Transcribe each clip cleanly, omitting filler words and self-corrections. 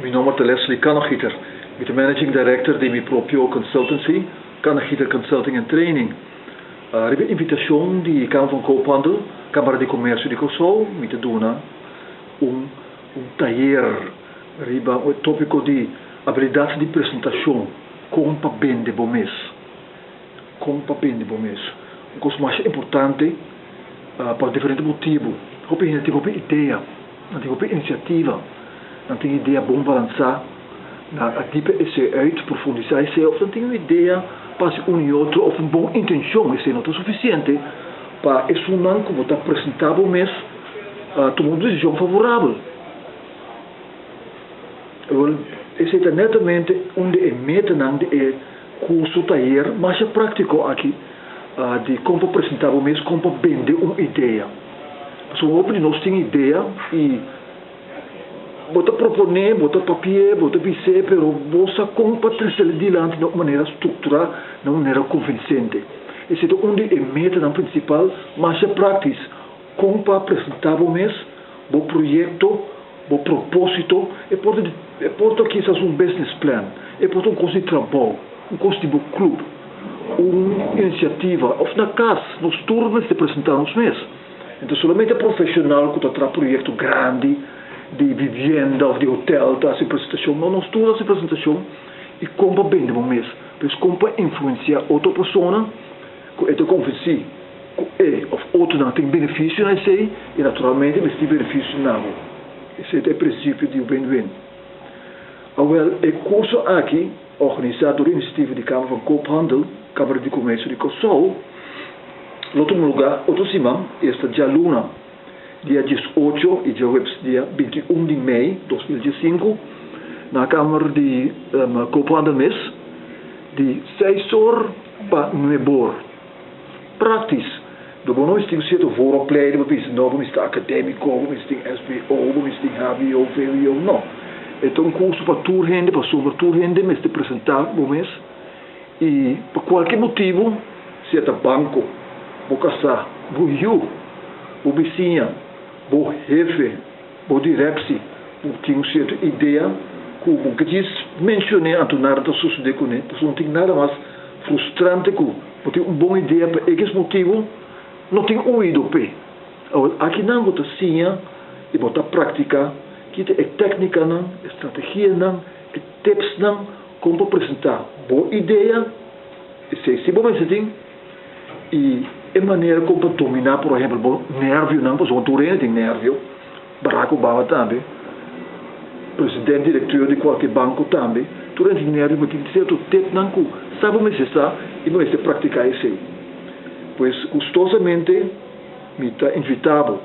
Mi nomber ta Leslie Kannegieter. Mi ta Managing Director di mi propio consultancy, Kannegieter Consulting and Training. Riba invitacion di Kamer van Koophandel, Camara di Comercio di Kòrsou, mi ta duna un un tayer riba e topico di abilidad di presentacion, con pa bende bo mes. Kon pa bende bo mes. Un kos masha importante pa diferente motibu. Hopi hende tin hopi idea, nan tin hopi inisiativa, nan tin idea bon balansá, nan a diepe esei uit, profundisá esei òf nan tin un idea pa hasi un i otro òf un bon intenshon. Esei no ta sufisiente pa esunnan ku bo ta presentá bo mes tuma un desishon favorabel. Esei ta netamente un di e metanan di e Curso tayer masha practico aki di con pa presenta bo mes, con pa bende un idea. Pasobra hopi di nos tin idea y bo ta propone, bo ta papia, bo ta bis'é, pero bo sa con pa tresel dilanti na un manera structura, na un manera convincente. Esei ta un di e metanan principal masha practis, con pa presenta bo mes, bo proyecto, Bo propósito, e por ta e por ta kisas un business plan, e por ta un kos di trabou, un kos di bo club, un inisiativa òf na kas. Nos tur mester presentá nos mes. Enton solamente profeshonal ku ta traha proyekto grandi di vivienda òf di hotel ta hasi presentashon. No, nos tur ta hasi presentashon i kon pa bende bo mes. Pues kon pa influensiá otro persona ku e ta konvensí. Ku e òf otronan tin benefisio na esei i naturalmente mester tin benefisio na bo. Esei ta e prinsipio di win-win. Awèl, e kurso aki, organisá dor inisiativa di Kamer van Koophandel, Kamara di Komersio di Kòrsou, lo tuma lugá otro siman, esta djaluna, dia 18 i djaweps dia 21 di mei 2015, na Kamer di Koophandel mes, di seis or pa nuebe or. Praktis, Do bo no mester tin sierto vooropleiding pa bisa no bo mester ta akademiko, bo mester tin SBO, bo mester tin HBO, VWO, no. E ta un kurso pa tur hende pasobra tur hende mester presentá bo mes i pa kualke motibu, sea ta banko, bo kasá, bo yu, bo bisiña, bo hefe, bo direksi, bo tin un sierto idea ku bo ke djis menshoné anto nada ta sosodé kuné pasobra no tin nada mas frustrante ku bo tin un bon idea pa ekis motibu no tin oido p'e. Awor akinan bo ta siña i bo ta praktiká ki ta e téknikanan, e strategianan, e tipsnan kon pa presentá bo idea, esei si bo mester tin, i e manera kon pa dominá por ehèmpel bo nèrvionan, pasobra tur hende tin nèrvio, Barack Obama tambe, president directeur di cualke banco tambe, tur hende tin nervio, tin cierto tipnan cu sa bo mester sa y bo mester practica esey. Pues gustosamente mi ta invita bo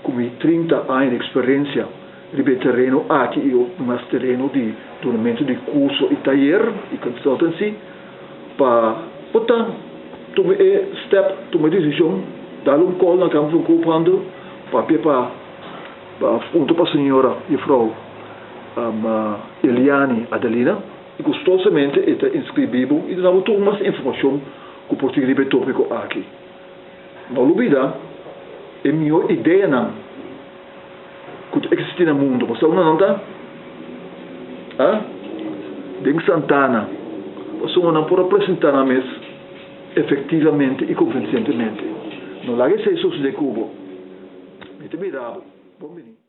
cu mi 30 aña di experiencia riba e tereno aki y mas tereno di dunamento di curso y tayer y consultancy pa bo ta tuma e step, tuma e decision, dal un call na Kamer van Koophandel, papia pa punta pa señora juffrouw Eliani Adelina y gustosamente e ta inscribi bo y duna bo tur mas informacion cu por tin riba e topico aki. No lubida e mihor ideanan cu ta existi na mundo. Bo sa unda nan ta? Ha? Den Santana. Pasobra nan por a presenta nan mes efectivamente y convincentemente. No laga esey sucede cu bo. Mi ta mira bo. Bon bini.